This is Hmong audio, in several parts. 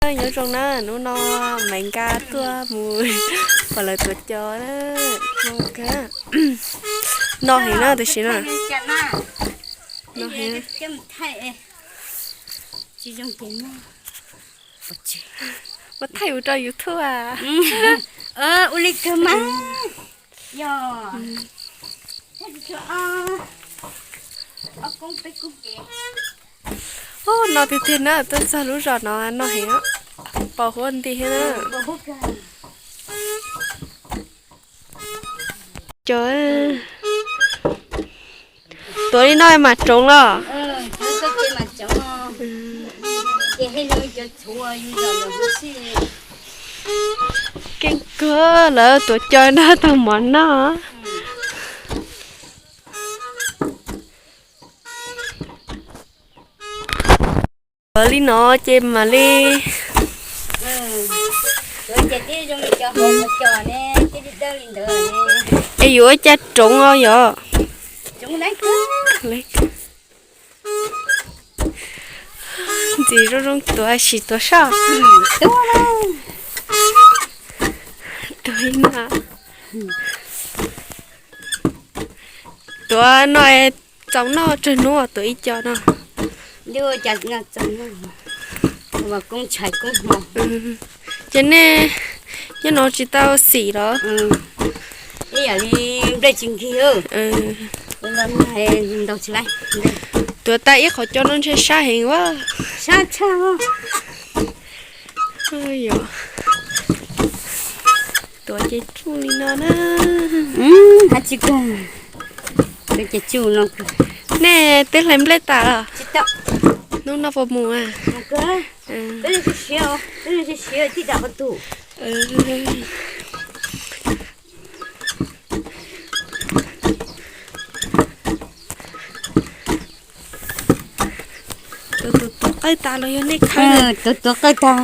Nyob zoo na, hnub no Maiv Nkaj tuaj mus pom lawv tuav cos na. No heev na, tam sim no no heev. Mas thaij ua rau YouTube a? Ua li kawg mas. Yog, o, no tiag tiag na, tuaj txog lub zos no no heev, pos huab nti thiab na. Cov tuav li no mas roov los. Keej kawg, lawv tuav cos nrog tau mov noj. Tuav li no ces mam li, es yuav ua cas roov os yog? Ntxim zoo zoo tuav, sim tuav soj. Tuav li no. Tuav no txaus noj tsawg hnub tuav ib co no? Ces nej nyob no tsis tau xim los? Ib yam li nplej tsis nkig. Tuav tas ib qhov cos no ntshe sab heev ua. Tuav ces tsuj li no na. Nej twb hlais nplej tas los? Hnub no puas mus? Tus tuav qawj tas los yog nej khawb? Tus tuav qawj tas.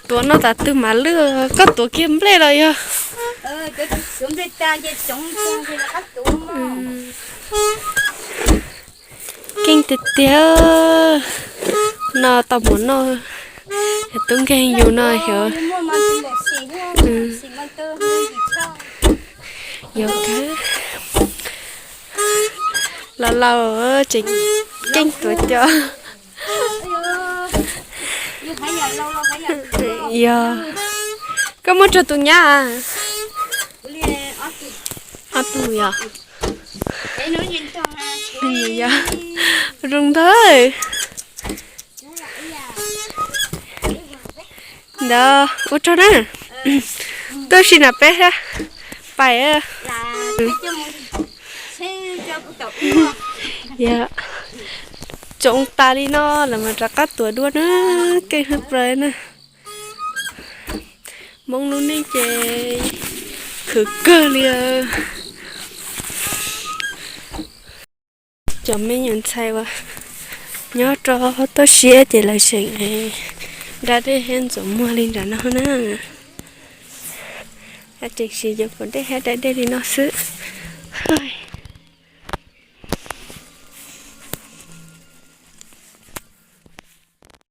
Tuav no tas twg mas lwj, koj tuav kiag nplej los yog? Keej tiag tiag, no tau mov noj, tub nkeeg yus no xyov. Yog kawg, laus laus tseem ceeb tuav cos. Yog, koj muaj tsawg tus nyab? Ob tug yog. Yog, zoo ntag. Ntawd ua tsaug na. Tuaj sim na peb pais. Yog, tsoov tas li no lawm mas rov qab tuav dua na, keej heev plaws na. Hmoob lub neej ces khwv kawg li. Cov me nyuam ntxhais uas nyob rau toj siab ces lawv tseem da dej thiab ntxuav muag li nram no na. Tseem siv cov pov dej thiab da dej li no xwb.